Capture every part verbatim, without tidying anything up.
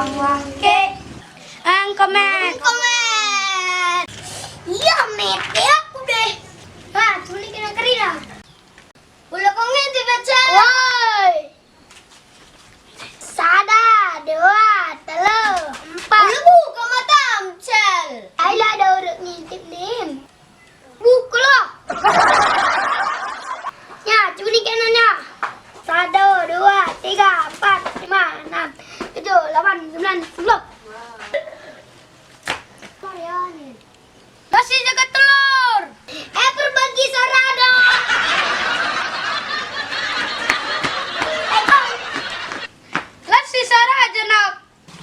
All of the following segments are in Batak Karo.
Oke. Engko met. Engko met. Iya, met. Ya, aku deh. Nah, culi kena kerina. Ula kong ngintip, Cel. Woi. Sada, dua, telu, empat. Ula buka matam, Cel. Ai la ada urut ngintip, Nin. Buka lo. Ya, culi kena ya. Satu, dua, tiga, empat, lima, enam, tujuh, delapan, sembilan, sepuluh. Marianin. Nasi jaga telur. Eh, perbagi sarado. Eh, kau. Nasi saraja, nak.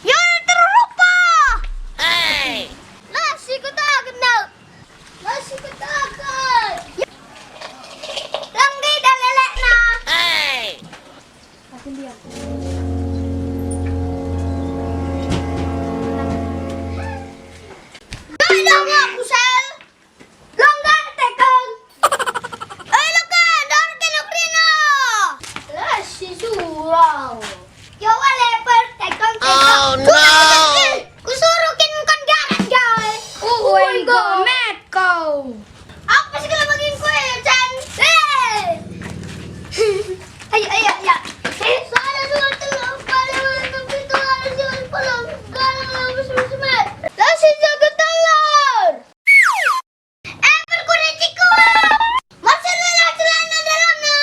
Ya, terlupa. Hei. Nasi kutaken, nak. Nasi kutaken. Langgi dah lelekna. Hei. Aku diam. Doi dong aku, Sel. Longgar tekong. Eh, longgar, dor ke nukrina. Lah, si surau. Yo, wale per tekong, tekong. Oh, no. Kusuruh kin kon garan, gal. Ui, gomet kau. Apa segala bagi kue, Cen? Eh! Ayo, ayo, ayo. Eh, sada, dua, telu, empat, lima, enam, pitu, walu, siwal, sepuluh. Galang, lalu, sembilan, sembilan. Lah, si jaga telur. Eh, perkuda ciku. Masa lelah celana dalamna.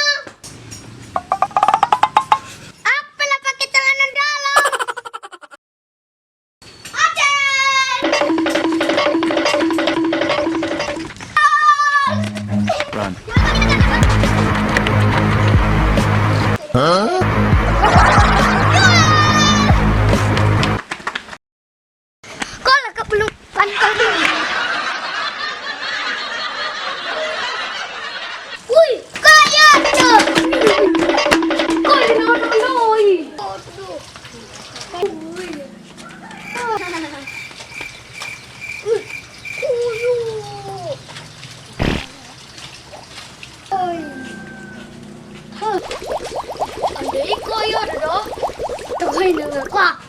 Apalah pakai celana dalam? Run. Kau lah kau belum pantau dulu. Wih, kaya tu. Kau ni nono noi. Wih. Wih, kuyu. Oi. Huh. Ada iko yo, Dodo. Tengah ini, Kak.